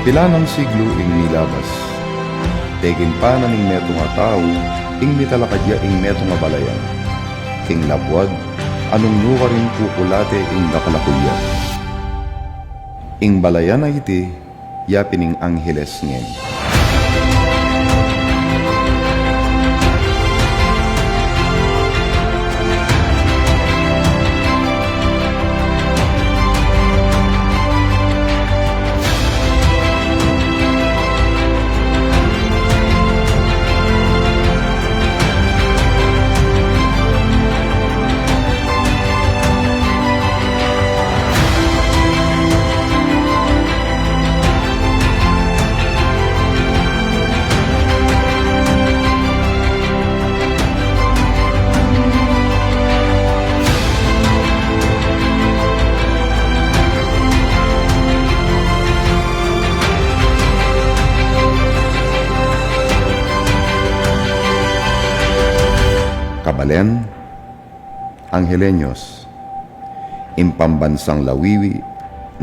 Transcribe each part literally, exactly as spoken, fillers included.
Pilanang siglu ing milabas, peginpanan ning metung a tau ing mitalakad ya ing metung a balayan. King labuad, anung nuka ring kukulate ing dakal a kulyat. Ing balayan a iti, ya pin ing Angeles ngeni. Kabalen, Angeleños, ing pambansang lawiwi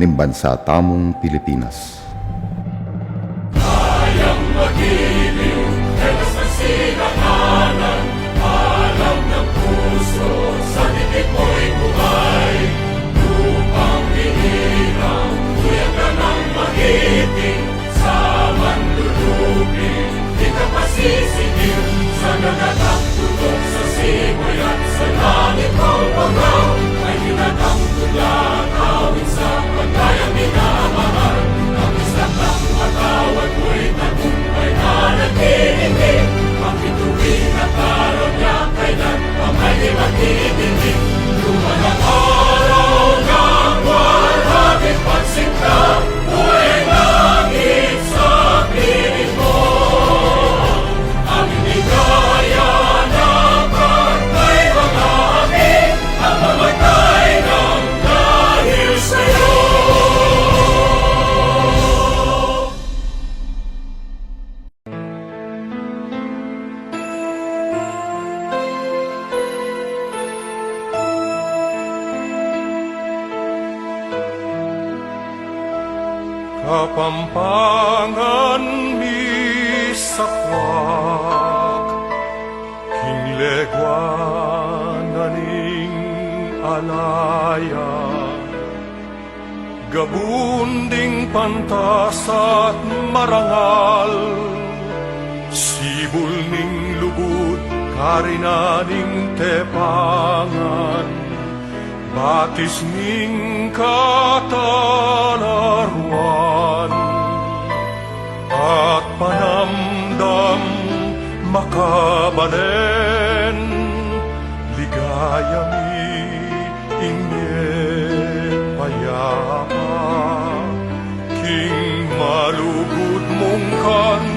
ning bansa tamung Pilipinas. Kayang magiliw, e mas kasinakanan, alam ng puso, sa dikit mo'y buhay. Lupang hinirang, kuya ka ng magiting, sa manlulupi, di ka pasisingil, sa dagat at bundok, sa simoy at sa langit, ang mga may hinatanggol at awit sa pagkayang minamahal. Ang isla ng matawad mo'y tagumpay na nag-iinip, ang bituin at araw niya kailan pa may di magtitinik. Dumating ang araw ng walhati, pagsinta, buhay langit sa piling mo. Ang ligaya na pagkaiba kami, ang mamatay ng dahil sa'yo. Kapampangan misakwak, king leguan na ning alaya. Gabun ding pantas at marangal, sibul ning lugud, karinan ning tepangan, batis ning katalaruan, at panamdam makabalen, ligaya mi ing mie payapa, king malugud mung kandungan.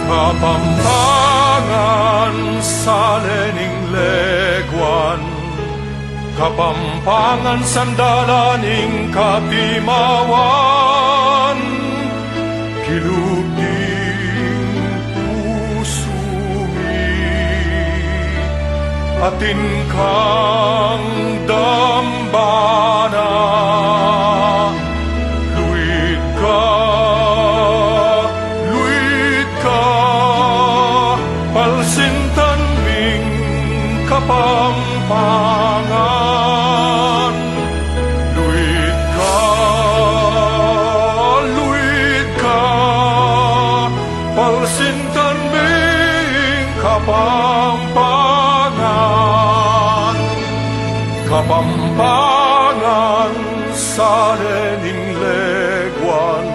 Kapampangan, sale ning leguan, Kapampangan, sandalan ning katimawan, kilub ding pusu mi, atin kang dambana, luid ka, luid ka, palsintan ming Kapampangan. Luid ka, luid ka, palsintan ming Kapampangan. Kapampangan, sale ning leguan,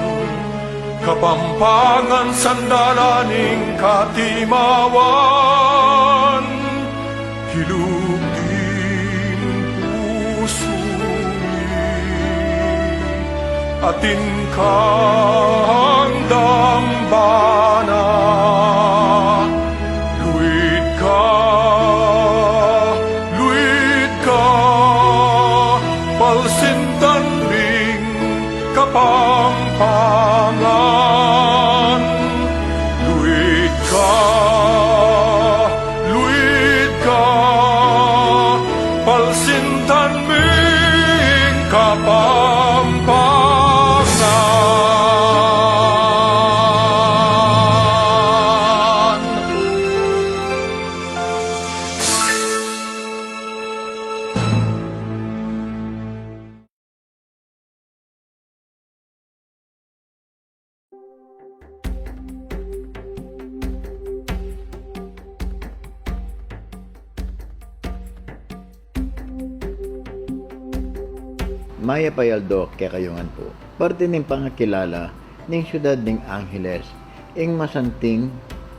Kapampangan, sandalan ning katimawan, kilub ding pusu mi, atin kang dambana. Luid ka, luid ka, palsintan ming Kapampangan. Luid ka, luid ka, palsintan Kapampangan. Mayap a aldo kekayu ngan pu. Parti ning pangakilala ning syudad ning Angeles, ing masanting,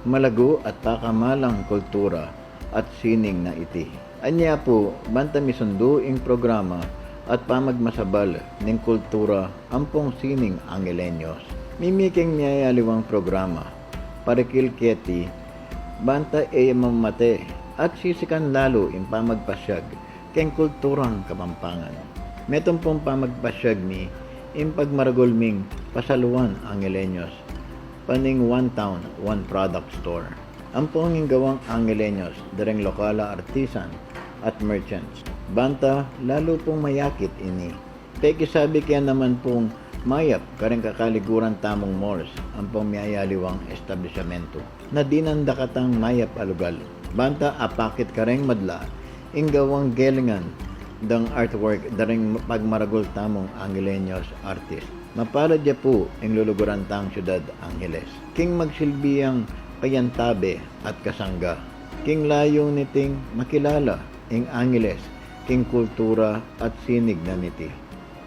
malagu at pakamalang kultura at sining na iti. Anya pu, banta misundu ing programa at pamagmasabal ning kultura ampong sining Angeleños. Mimiking miyayaliwang programa, parikil keti, banta e ya mamate at sisikan lalu ing pamagpasyag keng kulturang Kapampangan. Metung pung pamagpasyag mi ing pagmaragul ming Pasaluan Angeleños, paning One Town, One Product Store. Ampong ing gawang Angeleños, dareng lokal a artisan at merchants. Banta, lalu pung mayakit ini. Pekisabi ke naman pung mayap kareng kakaliguran tamung malls, ampong miyayaliwang establisyamentu na dinan dakatang mayap a lugal. Banta apakit kareng madla, ing gawang gelengan dang artwork dareng pagmaragul tamung Angeleños artist. Mapalad ya pu ing luluguran tang syudad Angeles. King magsilbi yang kayantabe at kasangga. King layun niting makilala ing Angeles, king kultura at sinig na niti.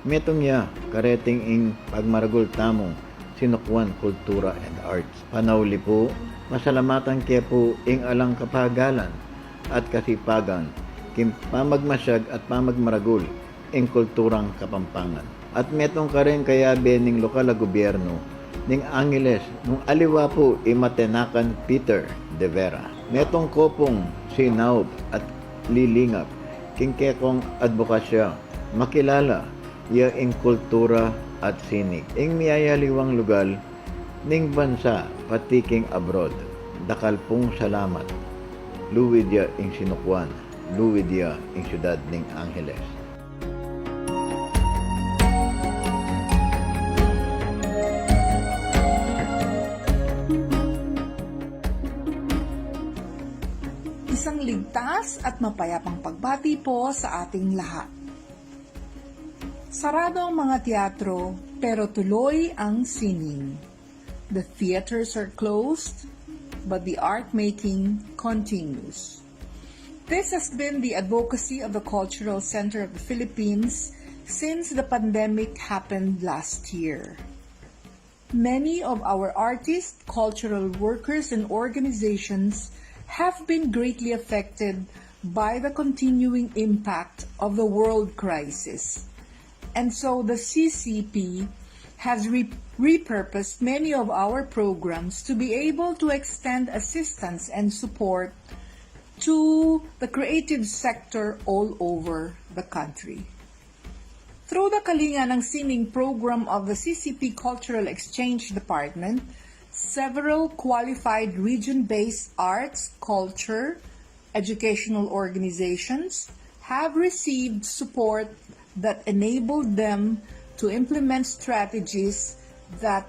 Metung ya, kareting ing pagmaragul tamung Sinukuan Cultura and Arts. Panauli pu, pasalamatan ke pu ing alang kapagalan at kasipagan, king pamagmasyag at pamagmaragul ing kulturang Kapampangan. At metung kareng kayabe ning lokal a gubyernu ning Angeles, nung aliwa pu i Matenakan Peter de Vera. Metung ko pung sinaup at lilingap king kekong adbokasya, makilala ya ing kultura at sinig. Ing miyayaliwang lugal ning bansa, pati king abroad. Dakal pung salamat. Luid ya ing Sinukuan, luid ya ing syudad ning Angeles. Isang ligtas at mapayapang pagbati po sa ating lahat. Sarado ang mga teatro, pero tuloy ang sining. The theaters are closed, but the art making continues. This has been the advocacy of the Cultural Center of the Philippines since the pandemic happened last year. Many of our artists, cultural workers, and organizations have been greatly affected by the continuing impact of the world crisis. And so the C C P has re-, repurposed many of our programs to be able to extend assistance and support to the creative sector all over the country. Through the Kalinga ng Sining program of the C C P Cultural Exchange Department, several qualified region-based arts, culture, educational organizations have received support that enabled them to implement strategies that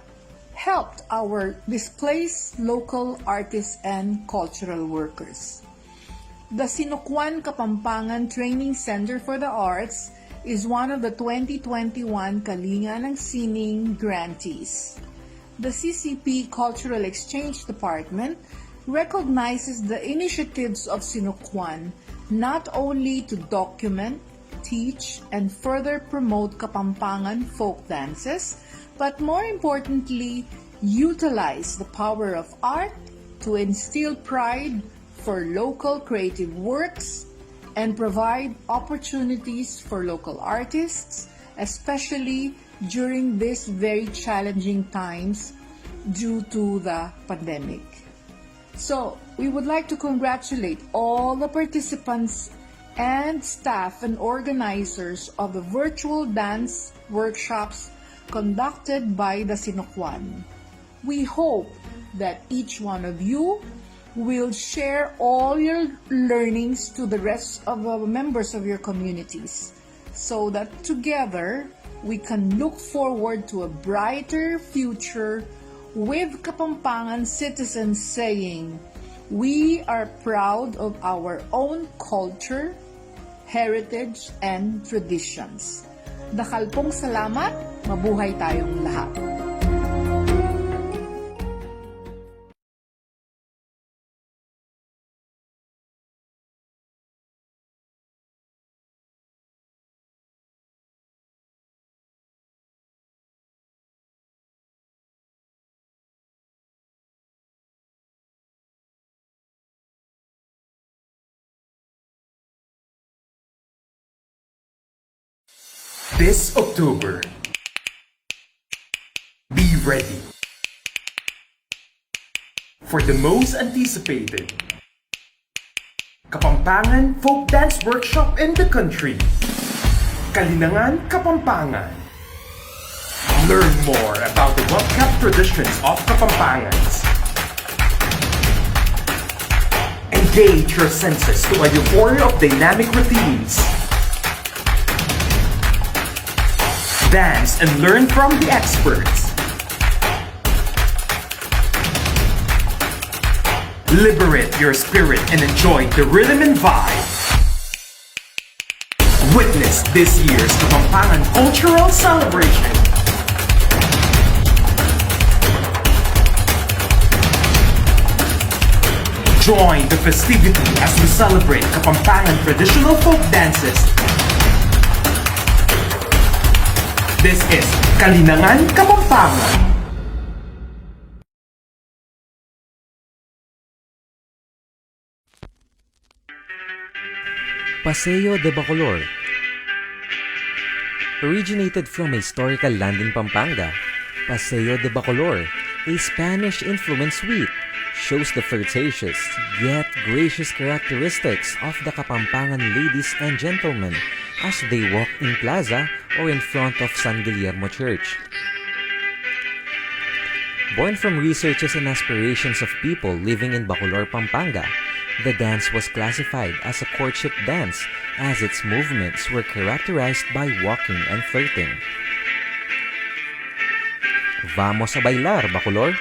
helped our displaced local artists and cultural workers. The Sinukuan Kapampangan Training Center for the Arts is one of the twenty twenty-one Kalinga ng Sining grantees. The C C P Cultural Exchange Department recognizes the initiatives of Sinukuan not only to document, teach, and further promote Kapampangan folk dances, but more importantly, utilize the power of art to instill pride for local creative works and provide opportunities for local artists, especially during these very challenging times due to the pandemic. So, we would like to congratulate all the participants and staff and organizers of the virtual dance workshops conducted by the Sinukuan. We hope that each one of you will share all your learnings to the rest of the members of your communities. so that together we can look forward to a brighter future with Kapampangan citizens saying, "We are proud of our own culture, heritage, and traditions." Dakal pong salamat, mabuhay tayong lahat. This October, be ready for the most anticipated Kapampangan folk dance workshop in the country. Kalinangan Kapampangan. Learn more about the Wapkap traditions of Kapampangans. Engage your senses to a euphoria of dynamic routines. Dance and learn from the experts. Liberate your spirit and enjoy the rhythm and vibe. Witness this year's Kapampangan Cultural Celebration. Join the festivity as we celebrate Kapampangan traditional folk dances. This is Kalinangan Kapampangan. Paseo de Bacolor. Originated from a historical land in Pampanga, Paseo de Bacolor, a Spanish-influenced suite, shows the flirtatious yet gracious characteristics of the Kapampangan ladies and gentlemen as they walk in plaza or in front of San Guillermo Church. Born from researches and aspirations of people living in Bacolor, Pampanga, the dance was classified as a courtship dance as its movements were characterized by walking and flirting. Vamos a bailar, Bacolor!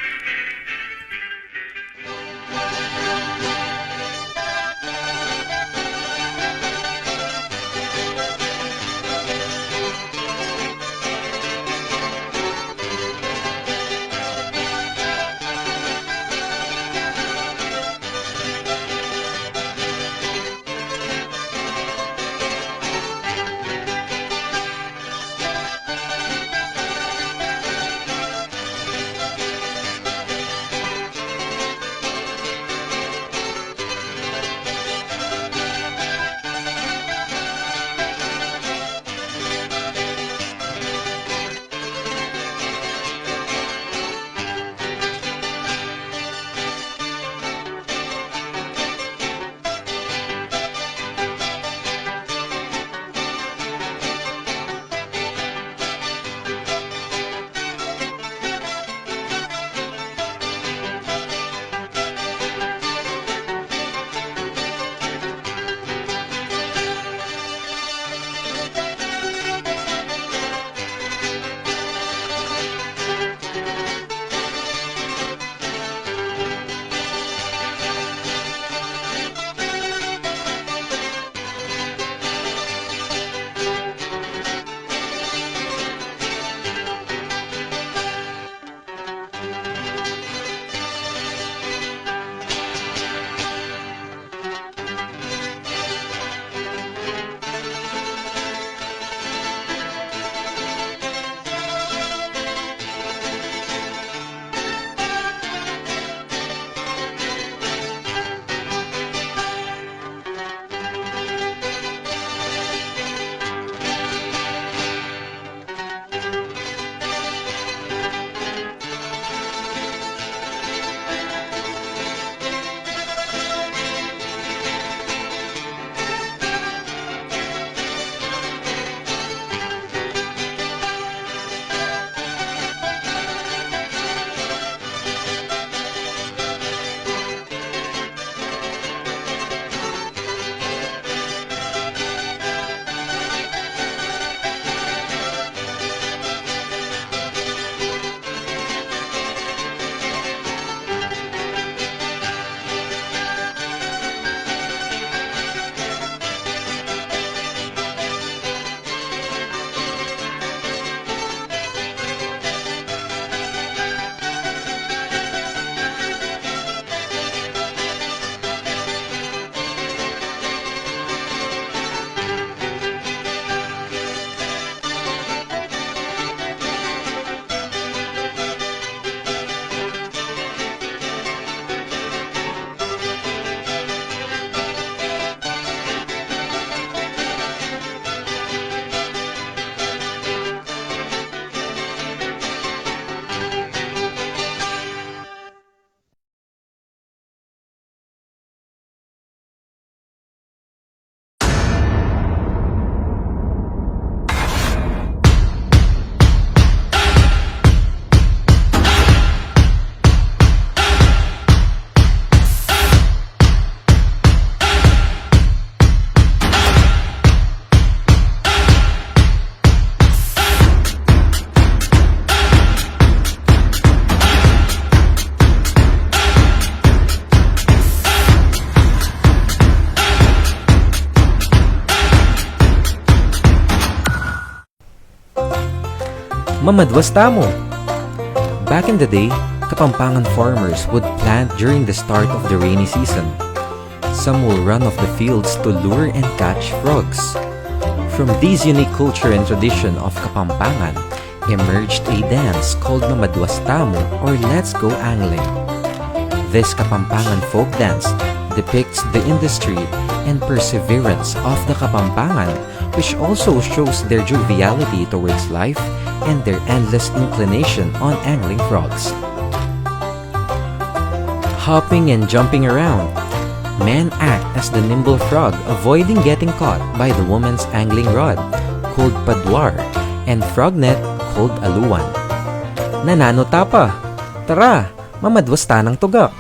Mamadwas tamu! Back in the day, Kapampangan farmers would plant during the start of the rainy season. Some will run off the fields to lure and catch frogs. From this unique culture and tradition of Kapampangan emerged a dance called Mamadwas Tamu or Let's Go Angling. This Kapampangan folk dance depicts the industry and perseverance of the Kapampangan, which also shows their joviality towards life and their endless inclination on angling frogs. Hopping and jumping around. Men act as the nimble frog, avoiding getting caught by the woman's angling rod, called padwar, and frog net, called aluan. Nananu ta pa? Tara, mamadwas ta nang tugak.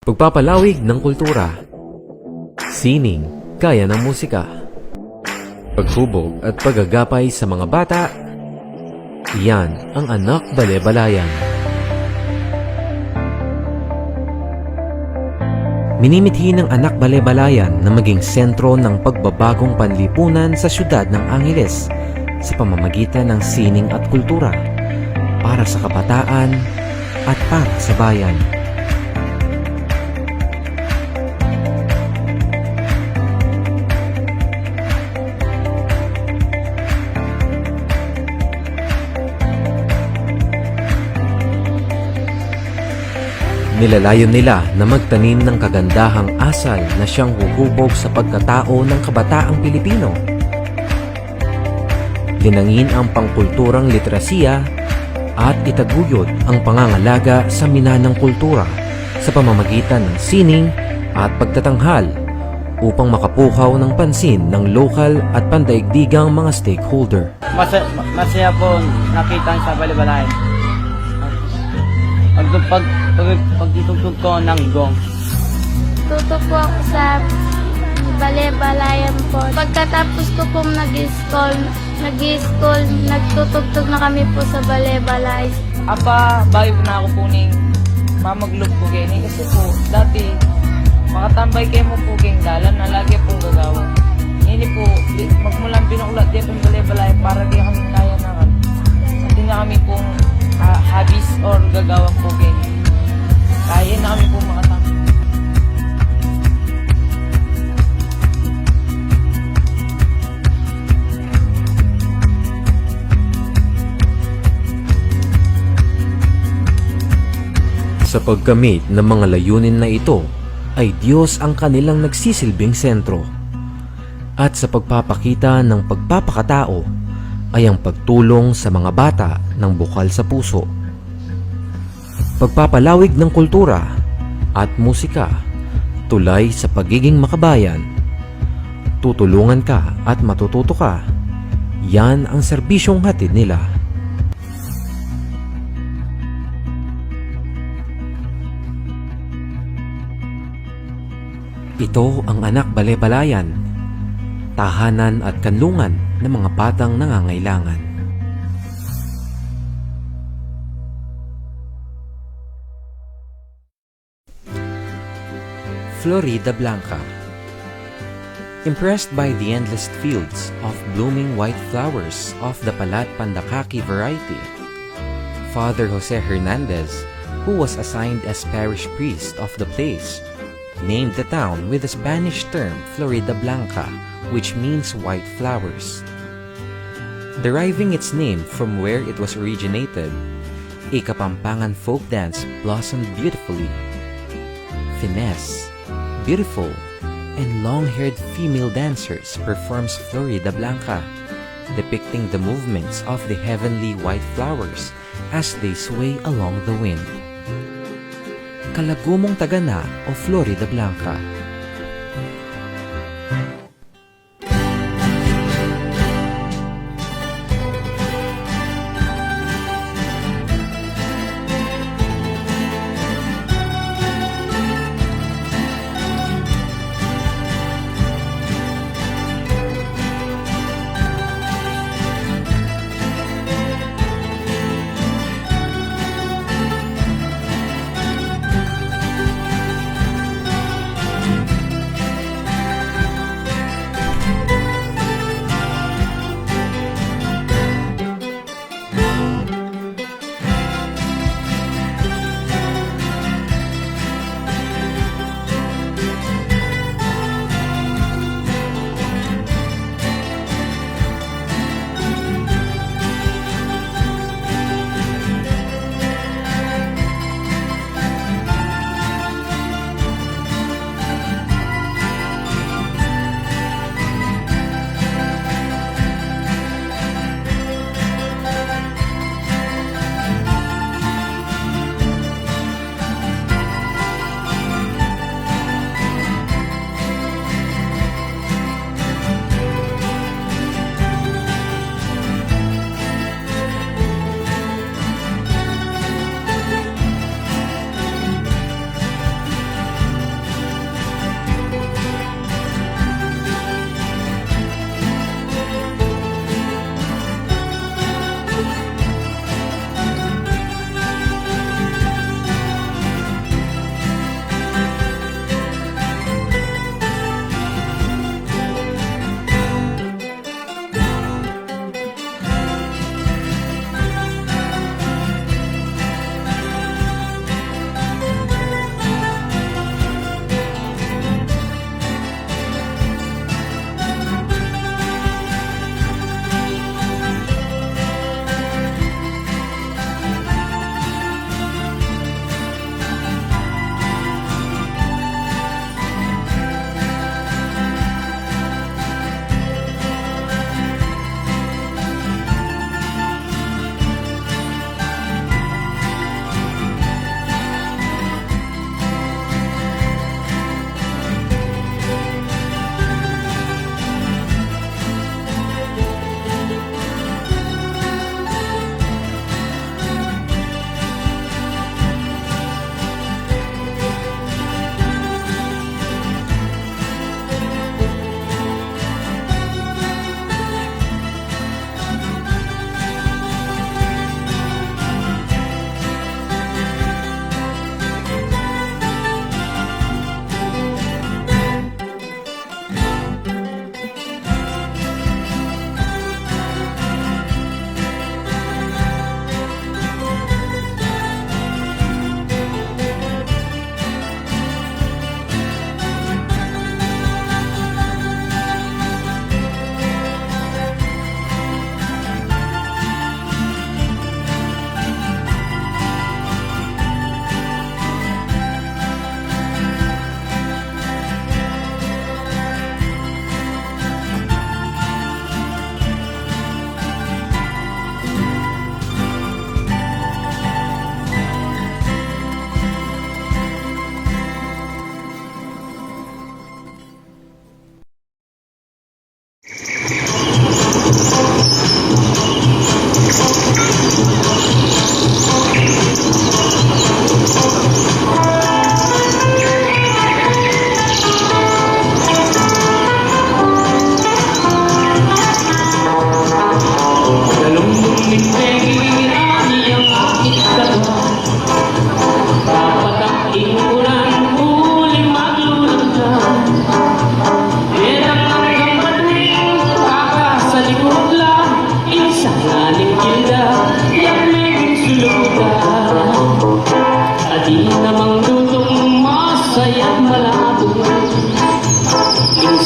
Pagpapalawig ng kultura. Sining, gaya ng musika. Paghubog at pag-agapay sa mga bata. Iyan ang Anak Balebalayan. Minimithi ng Anak Balebalayan na maging sentro ng pagbabagong panlipunan sa siyudad ng Angeles sa pamamagitan ng sining at kultura para sa kabataan at para sa bayan. Nilalayon nila na magtanim ng kagandahang asal na siyang huhubog sa pagkatao ng kabataang Pilipino. Linangin ang pangkulturang literasiya at itaguyod ang pangangalaga sa minanang kultura sa pamamagitan ng sining at pagtatanghal upang makapukaw ng pansin ng lokal at pandaigdigang mga stakeholder. Masa-, ma-, masaya po nakita sa Balebalayan. Pag, pag, pag, pagtutugtog ko ng gong. Tuto po ako sa Balebalayan po. Pagkatapos ko pong nag-school, nag-school, nagtutugtog na kami po sa Balebalayan. Apa, bayu na ku pu ning mamaglub ku keni kasi pu, dati, makatambay kemu pu keng dalan, na lagi pung gagawan. Ini pu, di, magmulang binuklat dia pung Balebalayan para di kami kaya na kami. Di na kami pung, ah, hobbies or gagawan pu keni. Kaya na kami pung makatambay. Sa pagkamit ng mga layunin na ito, ay Diyos ang kanilang nagsisilbing sentro. At sa pagpapakita ng pagpapakatao, ay ang pagtulong sa mga bata ng bukal sa puso. Pagpapalawig ng kultura at musika, tulay sa pagiging makabayan. Tutulungan ka at matututo ka. Yan ang serbisyong hatid nila. Ito ang Anak Balebalayan, tahanan at kanlungan ng mga batang nangangailangan. Florida Blanca. Impressed by the endless fields of blooming white flowers of the Palat Pandakaki variety, Father Jose Hernandez, who was assigned as parish priest of the place, named the town with the Spanish term Florida Blanca, which means white flowers. Deriving its name from where it was originated, a Kapampangan folk dance blossomed beautifully. Finesse, beautiful, and long-haired female dancers performs Florida Blanca, depicting the movements of the heavenly white flowers as they sway along the wind. Kalagu mung tagana, o Florida Blanca.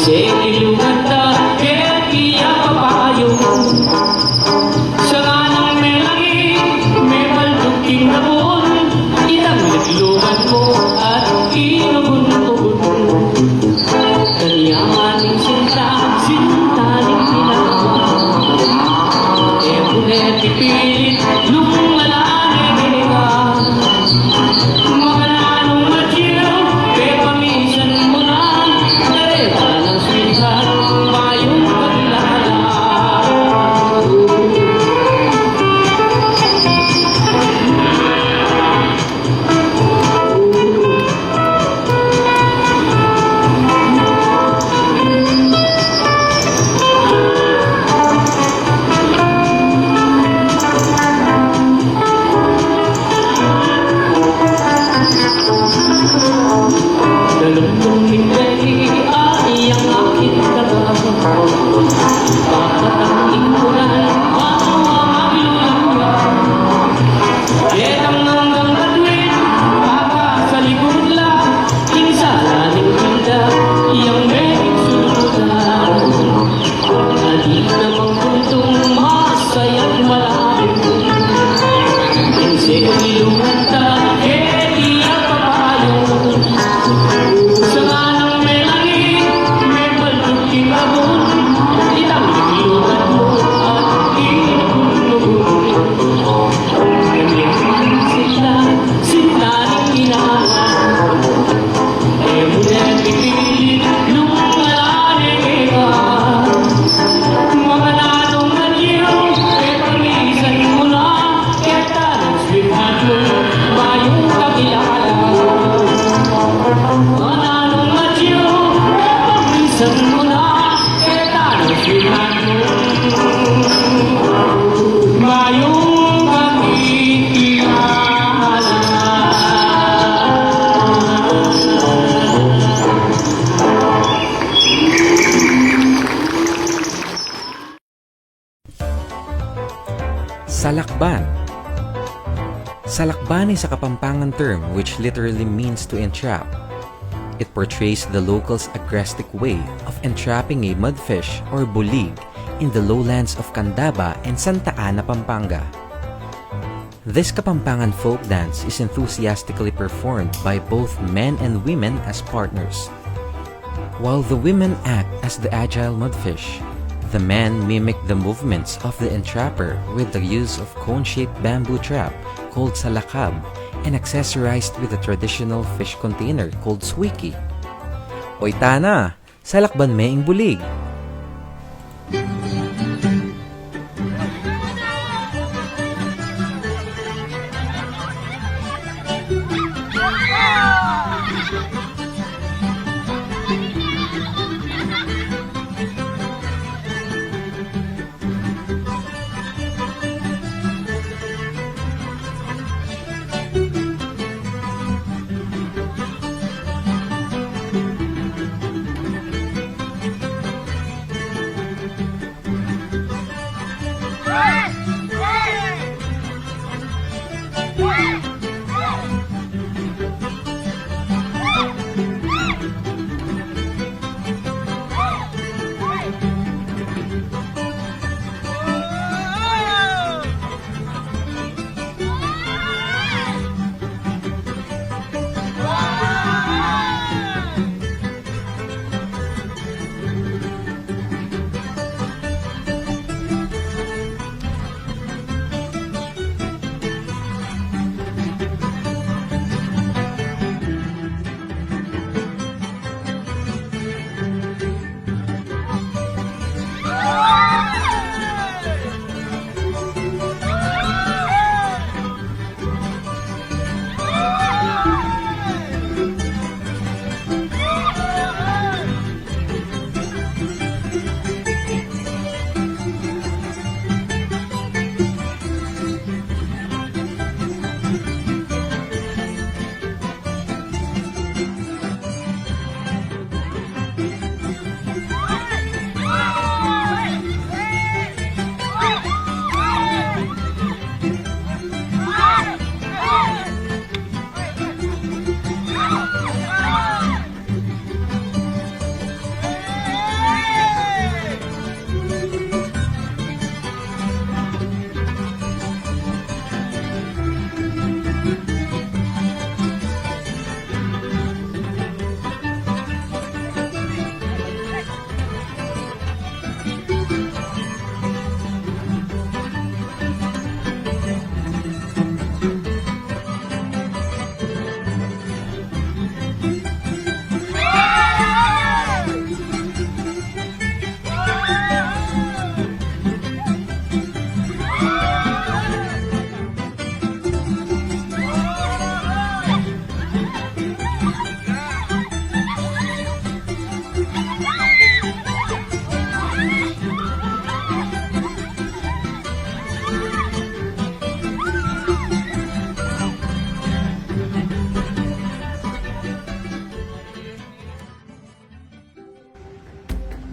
Seni lugan ta keti ya papayun, sa nganang melangin, mepalduking abun, itang lugan mu at inugun-ugun. Kanyaman ning sinta, sinta ning ginawa. E mu ne pipilit, lumala ne ginawa. Makananung matiu, pepamisan mu na, dareta nang sweetheart, mayung pagkilala. Dalumdum ning beli, ay ang aking daga. Papatang ing ulan, bago ang aglulang yan. Detang nanggang batuin, baka sa likod la, ing sala ning tinda, yang may sulutan. Adi namang buntung masayang malabo. Inse ko ilungan ta, keti ya papayun. Sa nganang melangin, mepalduking abun, itang lugan mu at inugun-ugun. Kanyang sinta, sinta ning ginawa. E mu ne pipilit, lumala ne ginawa. Makananung matiu, pepamisan mu na, keta nang sweetheart mu, mayung kakilala. Makananung matiu, pepamisan mu na, keta nang sweetheart mu, mayung kakilala. Salakban. Salakban is a Kapampangan term which literally means to entrap. It portrays the locals' aggressive way of entrapping a mudfish or bulig in the lowlands of Candaba and Santa Ana, Pampanga. This Kapampangan folk dance is enthusiastically performed by both men and women as partners. While the women act as the agile mudfish, the men mimic the movements of the entrapper with the use of cone-shaped bamboo trap called salakab and accessorized with a traditional fish container called swiki. Oy, tana, salakban me ing bulig.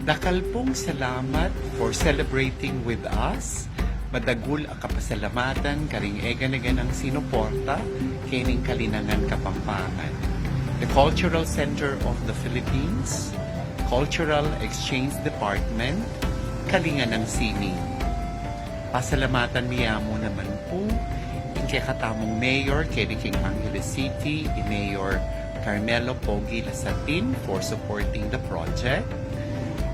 Dakal pung salamat for celebrating with us. Madagul a kapasalamatan karing eganaganang sinuporta kening Kalinangan Kapampangan, the Cultural Center of the Philippines, Cultural Exchange Department, Kalinga ng Sining. Pasalamatan mi ya mu naman pu ing kekatamung mayor keni king Angeles City, i Mayor Carmelo Pogi Lasatin, for supporting the project.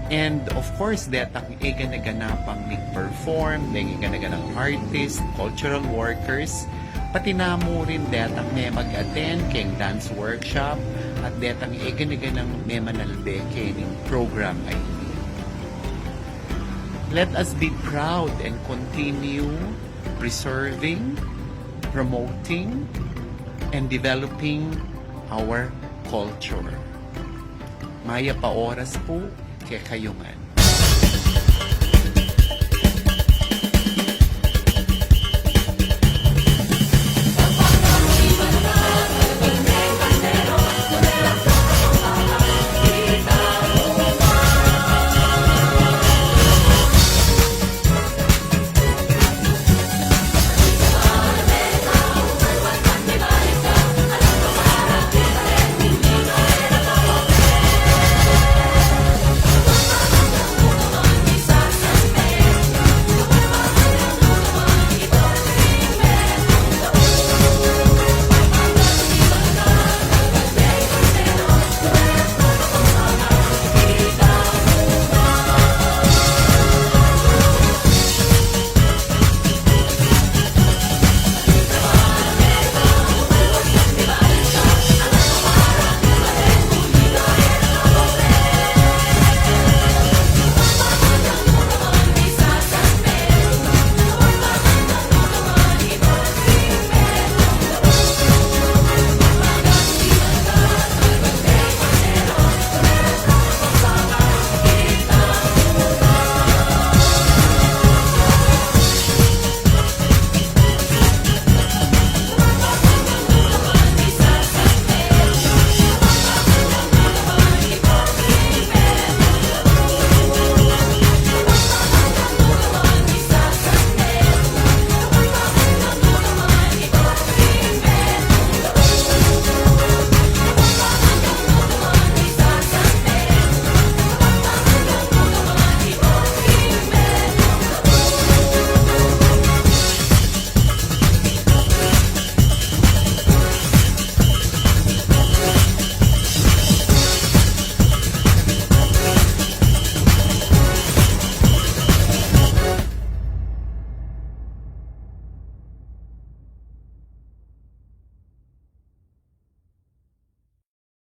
And of course, detang eganaganapang mig-perform, deng eganaganang artist, cultural workers, pati na mu rin detang memag-attend keng dance workshop at detang eganaganang memanalbe kening program a ini. Let us be proud and continue preserving, promoting, and developing our culture. Mayap a oras pu kekayu ngan.